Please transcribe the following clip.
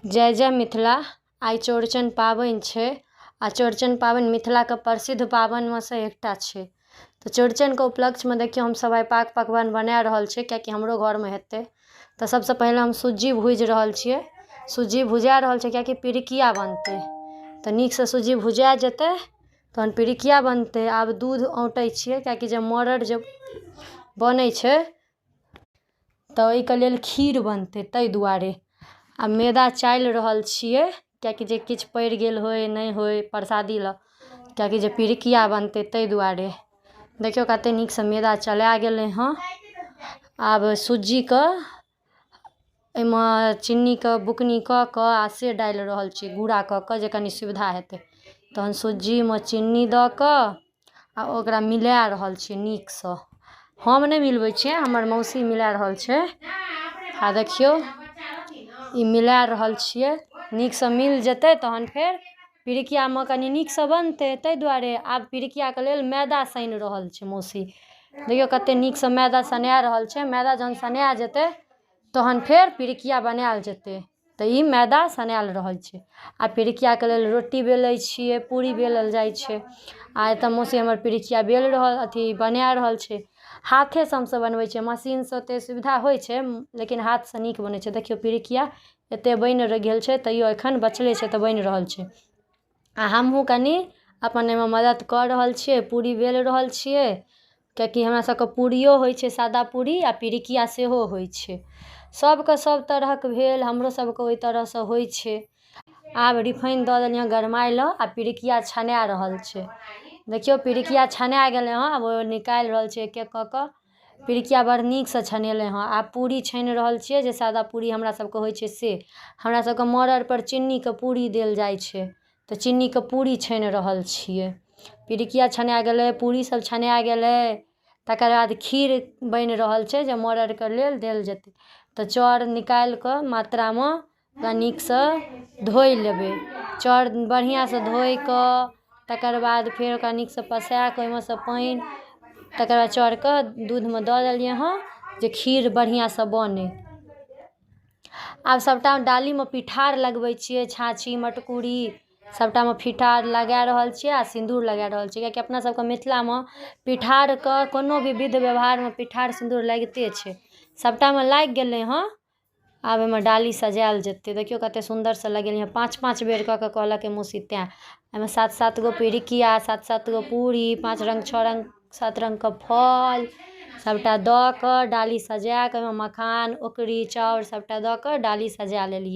जय जय मिथिला। आइ चौड़चन पाबनि छै आ चौड़चन पाबनि मिथिलाके प्रसिद्ध पाबनिमे सँ एकटा छै। तऽ चौड़चनके उपलक्ष्यमे देखियौ हमसब आइ पाक पकवान बना रहल छियै, किएकि हमरो घरमे हेतै। तऽ सबसँ पहिले हम सुज्जी भूजि रहल छियै। सुज्जी भुजा रहल छै किएकि पिरिकिया बनतै। तऽ नीकसँ सुज्जी भुजा जेतै तहन पिरिकिया बनतै। आब दूध औँटै छियै, किएकि जे मरड़ जे बनै छै तऽ ओहिके लेल खीर बनतै, ताहि दुआरे। आ मैदा चालि रहल छियै, किएकि जे किछु पड़ि गेल होय नहि होय प्रसादी लए, किएकि जे पिरिकिया बनतै ताहि दुआरे। देखियौ कते नीकसँ मैदा चला गेलै हँ। आब सुज्जीके एहिमे चिन्नीके बुकनी कऽ कऽ आ से डालि रहल छियै गुड़ा कऽ कऽ, जे कनि सुविधा हेतै। तहन सुज्जीमे चिन्नी दऽ कऽ आ ओकरा मिला रहल छियै नीकसँ। हम नहि मिलबै छियै, हमर मौसी मिला रहल छै। आ देखियौ ई मिला रहल छियै, नीकसँ मिल जेतै तहन फेर पिरिकियामे कनि नीकसँ बनतै, ताहि दुआरे। आब पिरिकियाके लेल मैदा सानि रहल छै मौसी। देखियौ कते नीकसँ मैदा सना रहल छै। मैदा जहन सना जेतै तहन फेर पिरिकिया बनायल जेतै। तऽ ई मैदा सनायल रहल छै। आ पिरिकियाके लेल रोटी बेलै छियै, पूरी बेलल जाइ छै। आ एतऽ मौसी हमर पिरिकिया बेल रहल, अथी बना रहल छै। हाथेसँ हमसब बनबै छियै, मशीनसँ ओते सुविधा होइ छै लेकिन हाथसँ नीक बनै छै। देखियौ पिरिकिया एते बनि गेल छै, तैयो एखन बचले छै तऽ बनि रहल छै। आ हमहूँ कनि अपन एहिमे मदद कऽ रहल छियै, पूरी बेल रहल छियै, किएकि हमरा सबके पूरियो होइ छै, सादा पूरी आ पिरिकिया सेहो होइ छै। सबके सब तरहक भेल, हमरो सबके ओहि तरहसँ होइ छै। आब रिफाइन दऽ देलियै हँ गरमाइ लए आ पिरिकिया छना रहल छै। देखियौ पिरिकिया छना गेलै हँ, आब ओ निकालि रहल छै एक एक कऽ कऽ। पिरिकिया बड़ नीकसँ छनेलै हँ। आब पूरी छानि रहल छियै, जे सादा पूरी हमरा सबके होइ छै से। हमरा सबके मड़ड़पर चिन्नीके पूरी देल जाइ छै, तऽ चिन्नीके पूरी छानि रहल छियै। पिरिकिया छना गेलै, पूरी सब छना गेलै, तकर बाद खीर बनि रहल छै जे मड़ड़के लेल देल जेतै। तऽ चाउर निकालि कऽ मात्रामे ओकरा नीकसँ धोइ लेबै। चाउर बढ़िआँसँ धोइ कऽ तकर बाद फेर ओकरा नीकसँ पसाए कऽ ओहिमे सँ पानि, तकर बाद चाउरके दूधमे दऽ देलियै हँ जे खीर बढ़िआँसँ बनै। आब सभटा डालीमे पिठार लगबै छियै, छाँछी मटकुरी सभटामे पिठार लगा रहल छियै आ सिन्दूर लगा रहल छियै, किएकि अपना सभके मिथिलामे पिठारके कोनो भी विध व्यवहारमे पिठार सिन्दूर लगिते छै। सभटामे लागि गेलै हँ। आब एहिमे डाली सजायल जेतै। देखियौ कते सुन्दरसँ लगेलियै हँ, पाँच पाँच बेर कऽ कऽ कहलकै मौसी तैँ। एहिमे सात सात गो पिरिकिया, सात सात गो पूरी, पाँच रङ्ग छओ रङ्ग सात रङ्गके फल सभटा दऽ कऽ डाली सजा कऽ ओहिमे मखान ओकरी चाउर सभटा दऽ कऽ डाली सजा लेलियै।